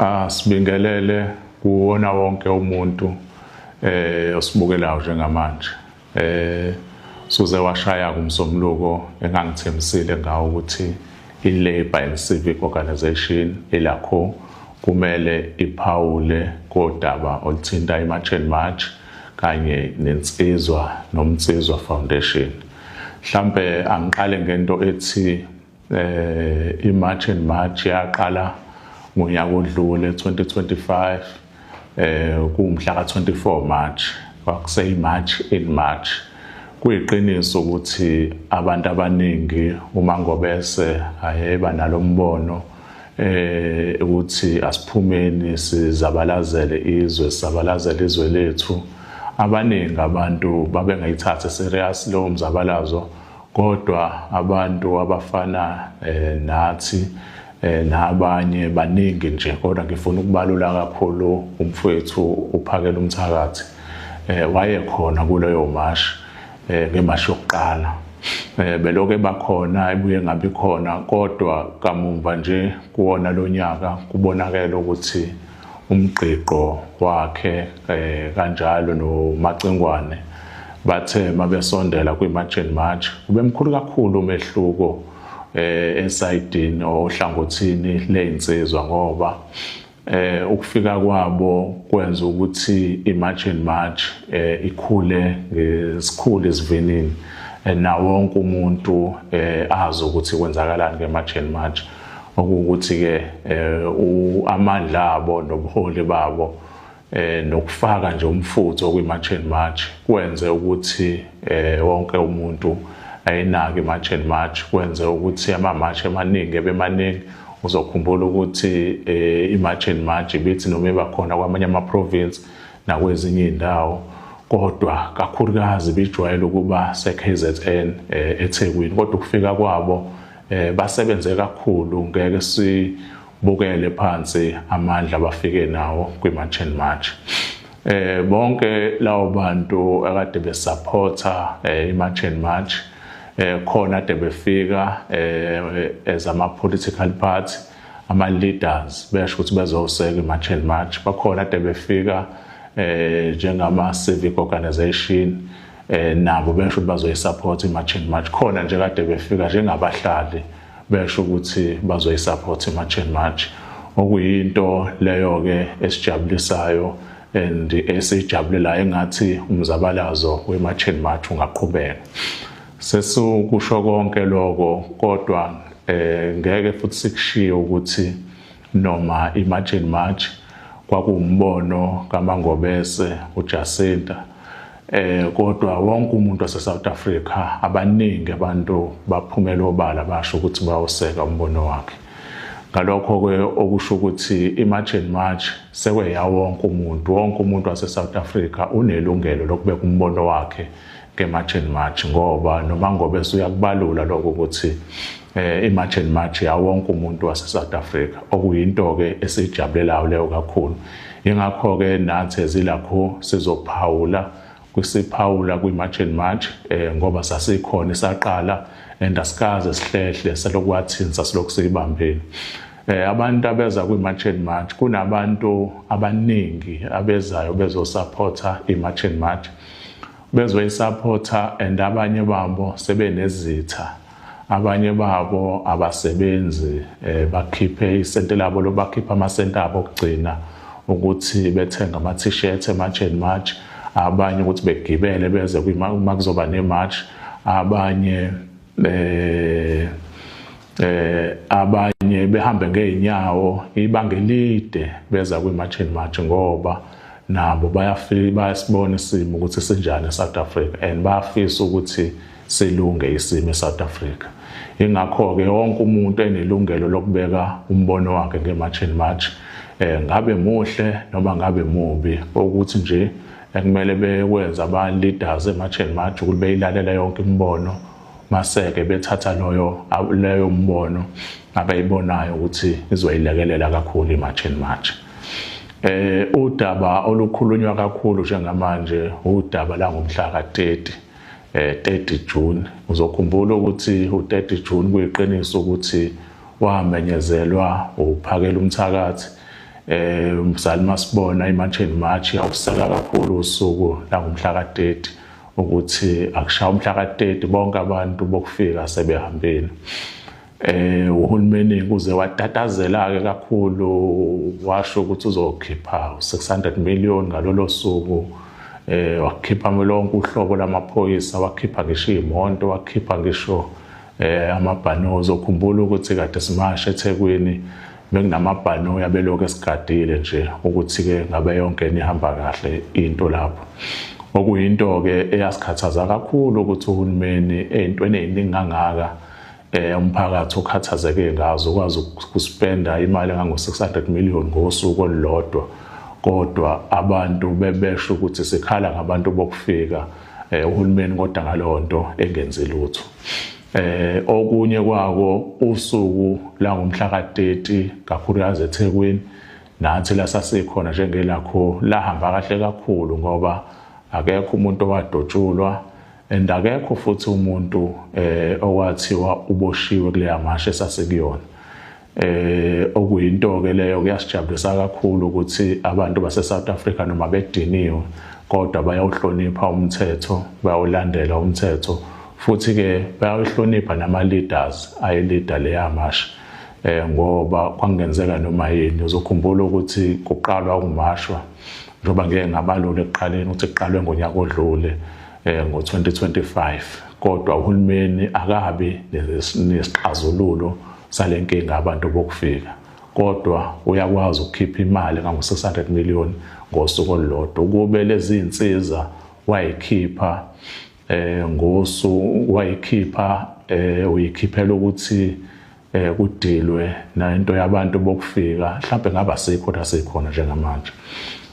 Asibingelele kuwona wonke umuntu osibukelayo njengamanje. Suze washaya kumsombuluko engangithembisile ngawo ukuthi i-Labour and Civic Organisation, iLACO, kumele iphawule kodaba oluthinta i-March and March kanye neNsizwa noMnsizwa Foundation. Mhlambe angiqale ngento ethi i-March and March yaqala ngonyaka odlule 2025, kuwumhla ka-24 March, kwakuseyi March in March. Kuyiqiniso ukuthi abantu abaningi uma ngobese ayeba nalombono ukuthi asiphumeni sizabalazele izwe, sizabalazele izwe lethu, abaningi abantu babengayithatha serious lowo mzabalazo, kodwa abantu abafana nathi nabanye baningi nje, kodwa ngifuna ukubalula kakhulu umfowethu uPhakela Umthakathi, wayekhona kuleyo mashi, ngemashi yokuqala. Beloke bakhona, ebuye ngabi khona, kodwa kamumva nje kuwona lonyaka kubonakele ukuthi umgqiqo wakhe kanjalo noMacingwane bathe mabesondela kwi-March and March kube mkhulu kakhulu umehluko esayidini ohlangothini lezinsizwa, ngoba ukufika kwabo kwenza ukuthi i-March and March ikhule ngesikhulu isivinini, na wonke umuntu azi ukuthi kwenzakalani nge-March and March, okuwukuthi ke amandla abo nobuholi babo nokufaka nje umfutho kwi-March and March kwenze ukuthi wonke umuntu ayinake i-March and March, kwenze ukuthi ama-march amaningi ebemaningi. Uzokhumbula ukuthi i-March and March ibithi noma iba khona kwamanye ama-province nakwezinye iy'ndawo, kodwa kakhulukazi bijwayele ukuba se-KZN, eThekwini, kodwa ukufika kwabo basebenze kakhulu. Ngeke sibukele phansi amandla abafike nawo kwi-March and March. Bonke lawo bantu akade besupporta i-March and March, khona ade befika as ama political party, ama leaders, besho ukuthi bezoseka i-March and March, bakhona ade befika njengama civic organization, nabo besho ukuthi bazoyisupport i-March and March, khona nje kade befika njengabahlali besho ukuthi bazoyisupport i-March and March, okuyinto leyo ke esijabulisayo and esijabulelayo, engathi umzabalazo we-March and March ungaqhubeka. Sesukusho konke lokho, kodwa ngeke futhi sikushiye ukuthi noma i-March and March kwakuwumbono kaMangobese uJacinta, kodwa wonke umuntu wase South Africa, abaningi abantu baphumela obala basho ukuthi bayoseka umbono wakhe. Ngalokho ke okusho ukuthi i-March and March sekweya wonke umuntu, wonke umuntu wase South Africa unelungelo lokubeka umbono wakhe nge-March and March, ngoba noma ngobe uyakubalula lokho ukuthi i-March and March ya wonke umuntu wase South Africa, okuyinto ke esijabulelayo leyo kakhulu. Ingakho ke nathi ezilakho sizophawula kwisiphawula kwi-March and March, ngoba sasikhona isaqala and asikaze sihlehle, selokwathini sasilokhu siyibambile. Abantu abeza kwi-March and March, kunabantu abaningi abezayo bezosupporta i-March and March, bezoyisupporta, and abanye babo sebenezitha, abanye babo abasebenzi, bakhiphe isente labo lobakhipha amasente abo okugcina ukuthi bethenga ama t-shirt e-March and March, abanye ukuthi begibele beze uma kuzoba ne-march, abanye abanye behambe ngeenyawo ibanga elide beza kwi-March and March, ngoba nabo bayafika bayasibona isimo ukuthi sinjani eSouth Africa and bayafisa ukuthi silunge isimo eSouth Africa. Ingakho ke wonke umuntu enelungelo lokubeka umbono wakhe nge-March and March, ngabe muhle noma ngabe mubi. Ukuthi nje ekumele bekwenza aba leaders e-March and March ukuthi beyilalela yonke imibono, maseke bethatha loyo leyo mbono abayibonayo ukuthi izoyilekelela kakhulu i-March and March. Udaba olukhulunywa kakhulu njengamanje udaba la ngomhla ka-30, 30 June. Uzokhumbula ukuthi u30 June kuyiqiniso ukuthi wamenyezelwa uPhakela Umthakathi. Mzali masibona iMarch and March yawuseka kakhulu usuku langomhla ka-30, ukuthi akushaya umhla ka-30 bonke abantu bokufika sebehambile. Uhulumeni kuze watatazela ke kakhulu, washo ukuthi uzokhipha 600 million ngalolo suku. Wakhipha lonke uhlobo lamaphoyisa, wakhipha ngisho imoto, wakhipha ngisho amabhanoyi. Ukhumbula ukuthi kade simasha eThekwini, bekunamabhanoyi abelokhu esigadile nje ukuthi ke ngabe yonke ihamba kahle into lapho. Okuyinto ke eyasikhathaza kakhulu ukuthi uhulumeni ey'ntweni ey'ningi kangaka umphakathi okhathazeke ngazo ukwazi ukuspenda imali engango-600 million ngosuku olulodwa, kodwa abantu bebesho ukuthi sikhala ngabantu bokufika, uhulumeni kodwa ngaleyo nto engenzi lutho. Okunye kwako, usuku langomhla ka-30, kakhulukazi eThekwini, nathi la sasikhona njengelakho, lahamba kahle kakhulu ngoba akekho umuntu owadotshulwa and akekho futhi umuntu okwathiwa uboshiwe kuleya mashe esasikuyona. Okuyinto ke leyo kuyasijabulisa kakhulu ukuthi abantu base South Africa, noma bediniwe, kodwa bayawuhlonipha umthetho, bayawulandela umthetho, futhi ke bayawuhlonipha nama leaders ayi-leada leya mashe, ngoba kwangenzeka noma yini. Uzokhumbula ukuthi kuqalwa ukumashwa, njengoba ngeke ngabalula ekuqaleni ukuthi kuqalwe ngonyaka odlule, ngo-2025, kodwa uhulumeni akabi nesixazululo salenkinga abantu bokufika, kodwa uyakwazi ukukhipha imali ngango-600 million ngosuku olulodwa. Ukube lezi zinsiza wayikhipha ngosu wayikhipha, uyikhiphela ukuthi kudilwe nento yabantu bokufika, mhlawumbe ngaba sikho la sikhona njengamanje.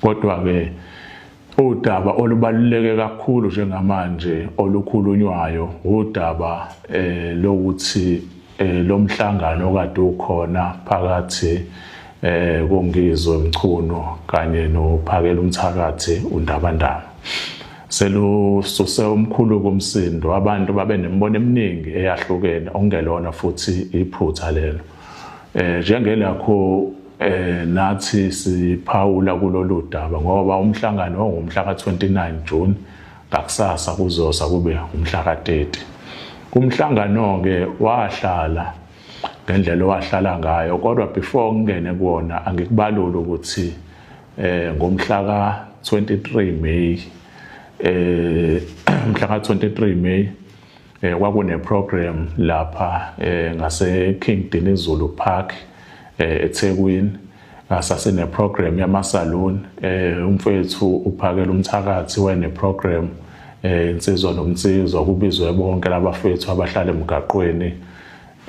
Kodwa ke udaba olubaluleke kakhulu njengamanje olukhulunywayo udaba lokuthi lo mhlangano okade ukhona phakathi koNgizwe Mchunu kanye noPhakela umthakathi uNdabandaba selususe umkhulu kumsindo. Abantu babe nemibono eminingi eyahlukene, okungelona futhi iphutha lelo. Njengelakho nathi siphawula kulolu daba ngoba umhlangano ongumhla ka-29 June, ngakusasa kuzosa kube umhla ka-30. Kumhlangano ke wahlala ngendlela owahlala ngayo, kodwa before ngingene kuwona angikubalula ukuthi ngomhla ka-23 May, mhla ka-23 May, kwakune program lapha ngase King Dinizulu Park eThekwini. Sasine program yama-saloon. Umfethu uPhakela umthakathi wene program, insizwa nomnsizwa, kubizwe bonke labafethu abahlala emgaqweni,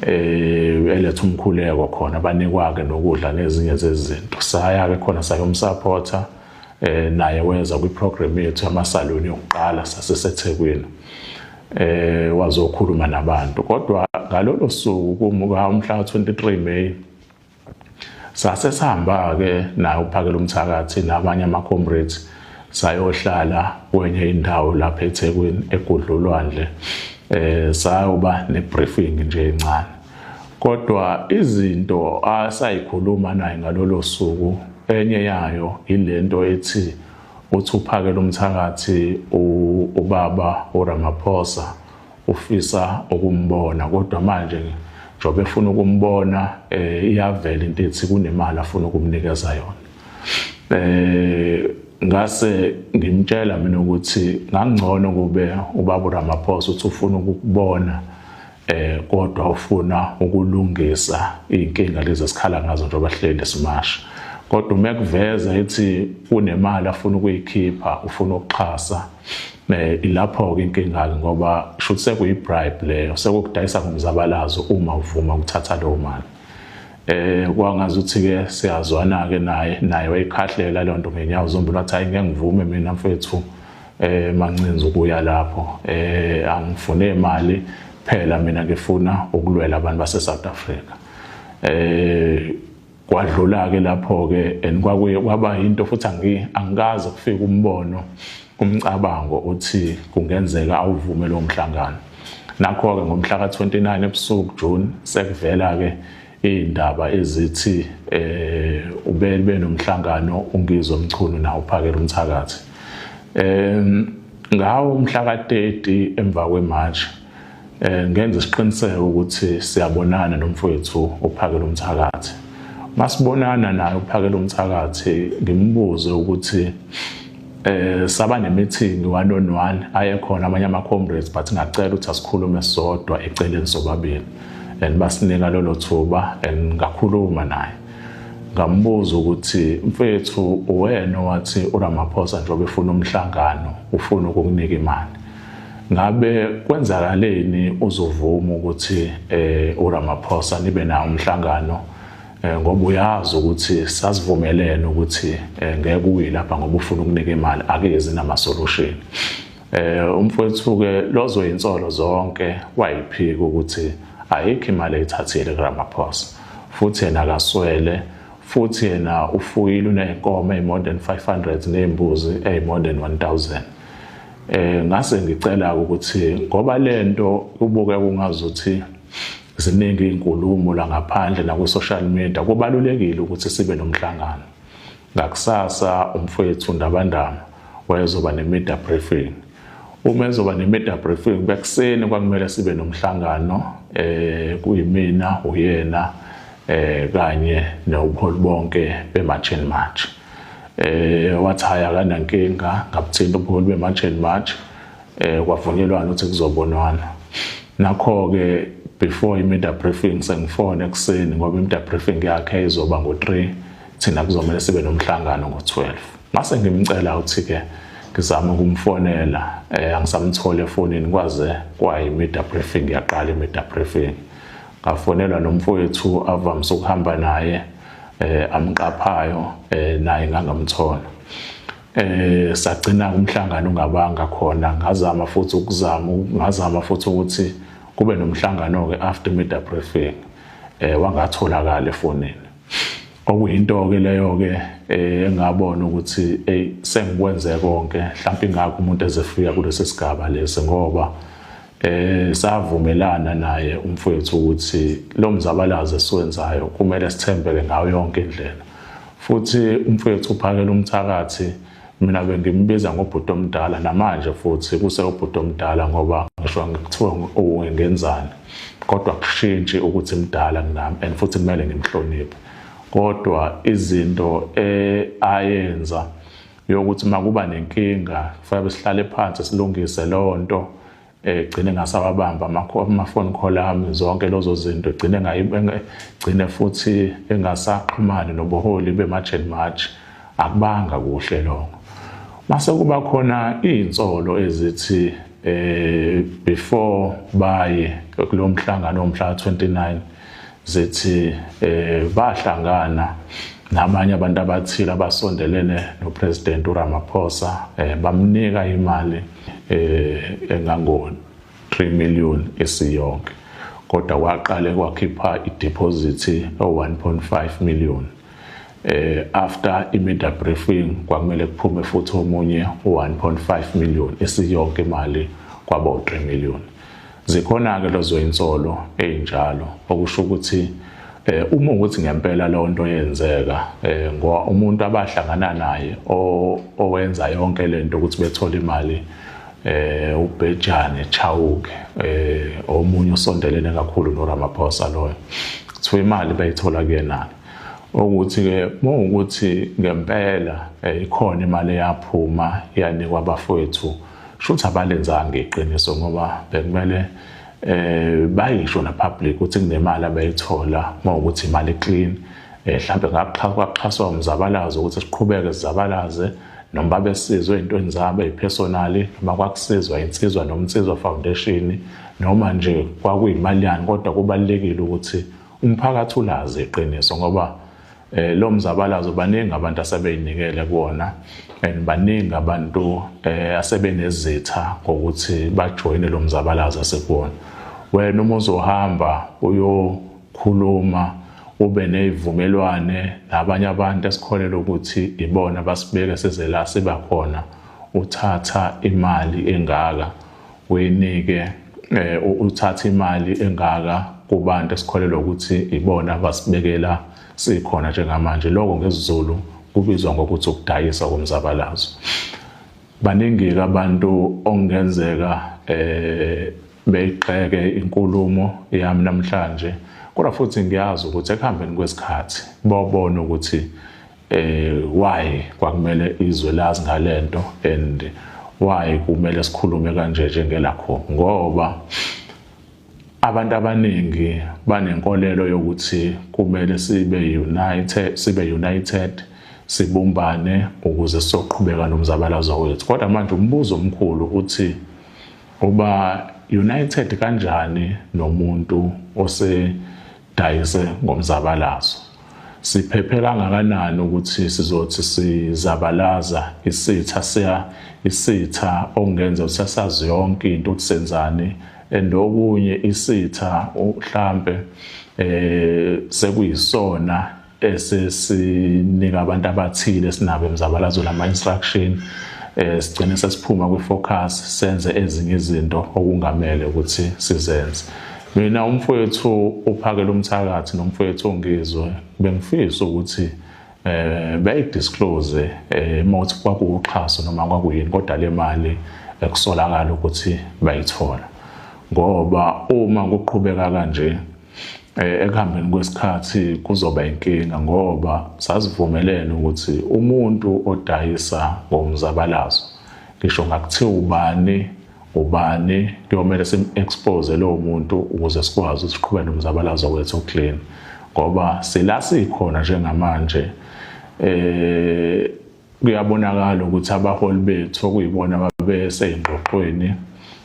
eletha umkhuleko khona, banikwa ke nokudla nezinye zezinto. Saya ke khona sayomsupporta, naye weza kwi-program yethu yama-saloon yokuqala saseseThekwini, wazokhuluma nabantu. Kodwa ngalolo suku kumuka umhla 23 May, sase sihamba ke naye uPhakela umthakathi nabanye ama-comrades, sayohlala kwenye indawo lapha eThekwini egudlulwandle, sayoba ne-briefing nje encane. Kodwa izinto asayikhuluma naye ngalolo suku, enye yayo ilento ethi uthi uPhakela umthakathi ubaba uRamaphosa ufisa ukumbona, kodwa manje njengoba efuna ukumbona, iyavela into ethi kunemali afuna ukumnikeza yona. Ngase ngimtshela mina ukuthi ngangcono kube ubaba uRamaphosa uthi ufuna ukukubona, kodwa ufuna ukulungisa inkinga lezi esikhala ngazo njengoba hleli simasha. Kodwa uma kuveza ethi kunemali afuna ukuyikhipha, ufuna ukuxhasa, ilapho ke inkinga ke, ngoba shuthi sekuyi-bribe leyo, sekukudayisa ngomzabalazo uma uvuma ukuthatha leyo mali. Kwangazi ukuthi ke siyazwana ke naye, naye wayikhahlela leyo nto ngenyawo zombili, wathi hayi, ngeke ngivume mina mfethu Mancinza ukuya lapho, angifune imali phela mina, ngifuna ukulwela abantu base South Africa. Kwadlula ke lapho ke and kwakuye kwaba into futhi angikaze kufika umbono, umcabango uthi kungenzeka awuvume lo mhlangano. Nakho ke ngomhla ka-29 ebusuku June sekuvela ke Indaba ezithi ubebe nomhlangano uNgizwe Mchunu nawo uPhakela Umthakathi. Ngawo umhla ka-30 emva kweMarch, ngenza isiqiniseko ukuthi siyabonana nomfowethu uPhakela Umthakathi. Masibonana naye uPhakela Umthakathi, ngimbuze ukuthi saba ne-meeting one on one, ayekhona amanye ama-comrades, but ngacela ukuthi asikhulume sodwa eceleni sobabili, and basinika lolo thuba and ngakhuluma naye. Ngambuza ukuthi, "Mfethu, uwena wathi uRamaphosa njengoba efuna umhlangano ufuna ukukunika imali, ngabe kwenzakaleni uzovuma ukuthi uRamaphosa nibe nawo umhlangano, ngoba uyazi ukuthi sasivumelene ukuthi ngeke uye lapha ngoba ufuna ukunika imali, akezi nama solution?" Umfowethu ke lozo insolo zonke wayiphika ukuthi ayikho imali ayithathile kuRamaphosa, futhi yena akaswele, futhi yena ufuyile, uney'nkomo eyi-more than 500 ney'mbuzi eyi-more than 1000. Ngase ngicela ukuthi ngoba lento kubuke kungazuthi ziningi izinkulumo la ngaphandle na ku-social media, kubalulekile ukuthi sibe nomhlangano. Ngakusasa umfowethu Ndabandaba wayezoba ne-media briefing. Uma ezoba ne-media briefing bekuseni, kwakumele sibe nomhlangano, kuyimina, uyena, kanye nobuholi bonke be-March and March. Wathi hhayi, akanankinga. Ngabuthinta ubuholi be-March and March, kwavunyelwana ukuthi kuzobonwana. Nakho-ke before i-media briefing sengifone ekuseni, ngoba i-media briefing yakhe izoba ngo-3, thina kuzomele sibe nomhlangano ngo-12. Mase ngimcela ukuthi-ke ngizame ukumfonela, angisamtholi efonini kwaze kwayi-media briefing yaqala i-media briefing. Ngafonelwa nomfowethu avamise ukuhamba naye, amqaphayo, naye ngangamthola. Sagcina umhlangano ungabanga khona. Ngazama futhi ukuzama, ngazama futhi ukuthi kube nomhlangano ke after media briefing, wangatholakala efonini. Okuyinto ke leyo ke engabona ukuthi hey, sengikwenze konke, mhlawumbe ingakho umuntu ezefika kulesi sigaba lesi, ngoba savumelana naye umfowethu ukuthi lo mzabalazo esiwenzayo kumele sithembeke ngayo yonke indlela. Futhi umfowethu uPhakela Umthakathi, mina bengimbiza ngobhuti omdala, namanje futhi kuse ubhuti omdala, ngoba ngisho ngikuthiwa ngenzani kodwa kushintshi ukuthi mdala kunami and futhi kumele ngimhloniphe. Kodwa izinto ayenza yokuthi makuba nenkinga kufanele sihlale phansi silungise leyo nto, egcine ngasababamba ama-phone call ami, zonke lezo zinto, egcine gcine futhi engasaxhumani nobuholi be-March and March, akubanga kuhle lokho. Mase kuba khona iy'nsolo ezithi before baye kulo mhlangano womhla 29, zithi bahlangana nabanye abantu abathile abasondelene noPresident uRamaphosa, bamnika imali engango 3 million esiyonke, kodwa kwaqale kwakhipha i-deposit o 1.5 million. After i-media briefing kwakumele kuphume futhi omunye u1.5 million, esiyonke imali kwaba u3 million. Zikhona ke lezo insolo ezinjalo, okusho ukuthi uma ukuthi ngempela leyo nto yenzeka, ngoba umuntu abahlangana naye owenza yonke lento ukuthi bethole imali, uBhejane Chauke, omunye usondelene kakhulu noRamaphosa loyo, kuthiwa imali bayithola kuyena. Ukuthi ke mawukuthi ngempela ikhona imali eyaphuma yanikwa abafowethu, shuthi abalenzanga iqiniso, ngoba bekumele bayisho na public ukuthi kunemali abayithola. Mawukuthi imali clean, mhlambe ngakuxhaswa umzabalazo ukuthi siqhubeke sizabalaze, noma babesizwe ey'ntweni zabo ey'personally, noma kwakusizwa Insizwa noMnsizwa Foundation, noma nje kwakuyimali yani, kodwa kubalulekile ukuthi umphakathi ulazi iqiniso, ngoba lo mzabalazo baningi abantu asebeyinikele kuwona and baningi abantu asebenezitha ngokuthi bajoyine lo mzabalazo asekuwona. Wena uma uzohamba uyokhuluma, ube nezivumelwane nabanye abantu esikholelwa ukuthi ibona basibeke size la siba khona, uthatha imali engaka uyinike, uthatha imali engaka. kubantu esikholelwa ukuthi ibona abasibekela sikhona njengamanje. Lokho ngesiZulu kubizwa ngokuthi ukudayisa komzabalazo. Baningi abantu ongenzeka beyigxeke inkulumo yami namhlanje, kodwa futhi ngiyazi ukuthi ekuhambeni kwesikhathi bobona ukuthi why kwakumele izwe lazi ngalento and why kumele sikhulume kanje njengelakho, ngoba abantu abaningi banenkolelo yokuthi kumele sibe united, sibumbane ukuze sizoqhubeka nomzabalazo wethu. Kodwa manje umbuzo omkhulu uthi, uba united kanjani nomuntu osedayise ngomzabalazo? Siphephe kangakanani ukuthi sizothi sizabalaza isitha, siya isitha okungenza ukuthi sazi yonke into ukuthi senzani, and okunye isitha mhlambe sekuyisona esesinika abantu abathile sinabo emzabalazweni ama instruction, sigcine sesiphuma kwi-focus, senze ezinye izinto okungamele ukuthi sizenze. Mina, umfowethu uPhakela umthakathi nomfowethu oNgizwe, bengifisa ukuthi beyidisclose mawuthi kwakuwuxhaso noma kwakuyini, kodwa le mali ekusolakala ukuthi bayithola, ngoba uma kuqhubeka kanje, ekuhambeni kwesikhathi kuzoba inkinga, ngoba sasivumelene ukuthi umuntu odayisa ngomzabalazo, ngisho ngakuthiwa ubani ubani, kuyomele sim-expose lowo muntu ukuze sikwazi ukuthi siqhubeke nomzabalazo wethu clean, ngoba sila sikhona njengamanje kuyabonakala ukuthi abaholi bethu okuyibona babeseyingxoxweni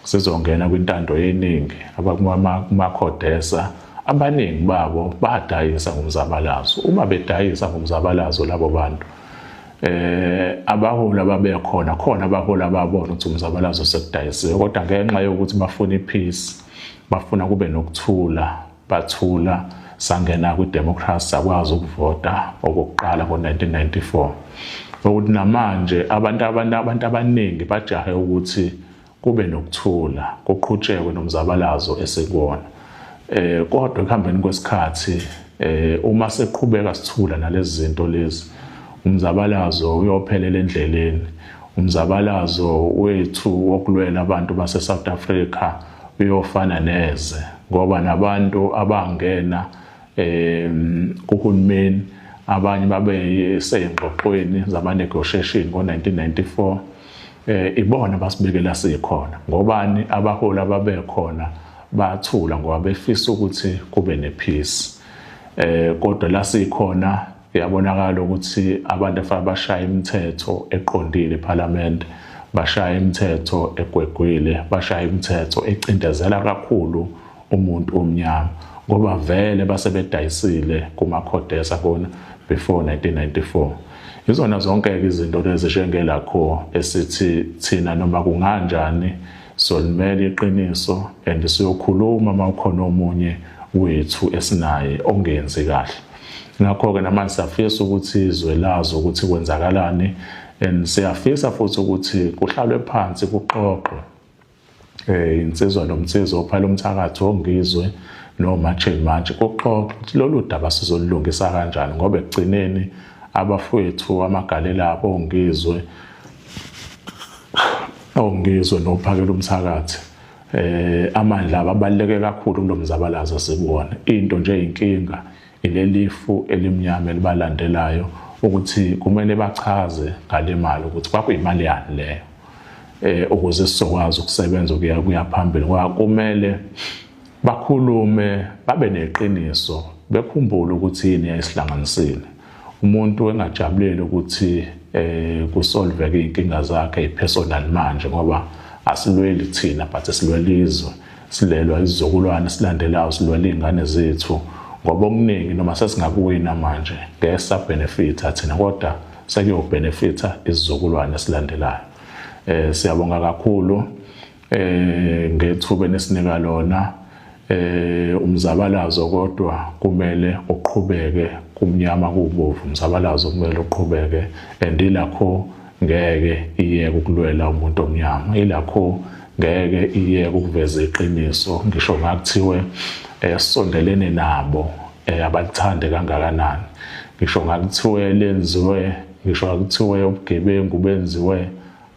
sizongena kwintando yeningi, abakumaCODESA, abaningi babo badayisa ngomzabalazo. Uma bedayisa ngomzabalazo labo bantu, abaholi ababekhona khona, abaholi ababona ukuthi umzabalazo sekudayisiwe, kodwa ngenxa yokuthi bafuna ipeace, bafuna kube nokuthula, bathula. Sangena kwidemocracy, sakwazi ukuvota okokuqala ngo-1994. Ukuthi namanje abantu abaningi bajahe ukuthi kube nokuthula, kuqhutshekwe nomzabalazo esikuwona, kodwa ekuhambeni kwesikhathi, uma seqhubeka sithula nalezi zinto lezi, umzabalazo uyophelela endleleni. Umzabalazo wethu wokulwela abantu base South Africa uyofana neze, ngoba nabantu abangena kuhulumeni, abanye babe seyingxoxweni zama negotiation ngo-1994, ibona basibekela sikhona. Ngobani? Abaholi ababekhona bathula ngoba befisa ukuthi kube nepeace, kodwa la sikhona kuyabonakala ukuthi abantu afanele bashaya imithetho eqondile eParliament bashaya imithetho egwegwile, bashaya imithetho ecindezela kakhulu umuntu omnyama, ngoba vele basebedayisile kuma-CODESA kona before 1994. Izona zonke-ke izinto lezi njengelakho esithi thina noma kunganjani solimela iqiniso and siyokhuluma uma ukhona omunye wethu esinaye ongenzi kahle. Ngakho-ke namanje siyafisa ukuthi izwe lazi ukuthi kwenzakalani, and siyafisa futhi ukuthi kuhlalwe phansi, kuxoxwe, insizwa nomsizwa, oPhakela umthakathi, oNgizwe noMarch manje, kuxoxwe ukuthi lolu daba sizolulungisa kanjani, ngoba ekugcineni abafowethu amagalela abo oNgizwe noPhakela umthakathi, amandla abaluleke kakhulu kulomzabalazo sibona. Into nje inkinga ilelifu elimnyama elibalandelayo, ukuthi kumele bachaze ngale mali ukuthi kwakuyimali yani leyo, ukuze sizokwazi ukusebenza kuya phambili. Ngoba kumele bakhulume, babe neqiniso, bekhumbule ukuthi yini yayisihlanganisile. Umuntu engajabuleli ukuthi kusolveke inkinga zakhe ipersonal manje, ngoba asilweli thina but silwela izwe, silelwa izizukulwane silandelayo, silwela izingane zethu, ngoba okuningi noma sesingakuwina manje ngeke sabenefita thina, kodwa sekuyobenefita isizukulwane esilandelayo. Siyabonga kakhulu ngethuba enisinika lona. Umzabalazo kodwa kumele uqhubeke, kumnyama kubovu, umzabalazo kumele uqhubeke, and ilakho ngeke iyeke ukulwela umuntu omnyama, ilakho ngeke iyeke ukuveza iqiniso ngisho ngakuthiwe sisondelene nabo abalithande kangakanani, ngisho ngakuthiwe lenziwe, ngisho ngakuthiwe ubugebengu benziwe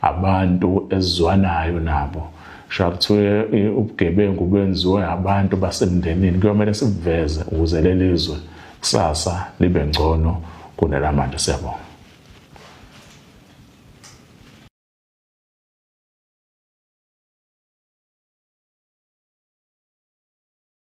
abantu esizwanayo nabo, ngisho ngakuthiwe ubugebengu benziwe abantu basemndenini, kuyomele sibuveze ukuze lelizwe kusasa libe ngcono kunelamanje. Siyabonga.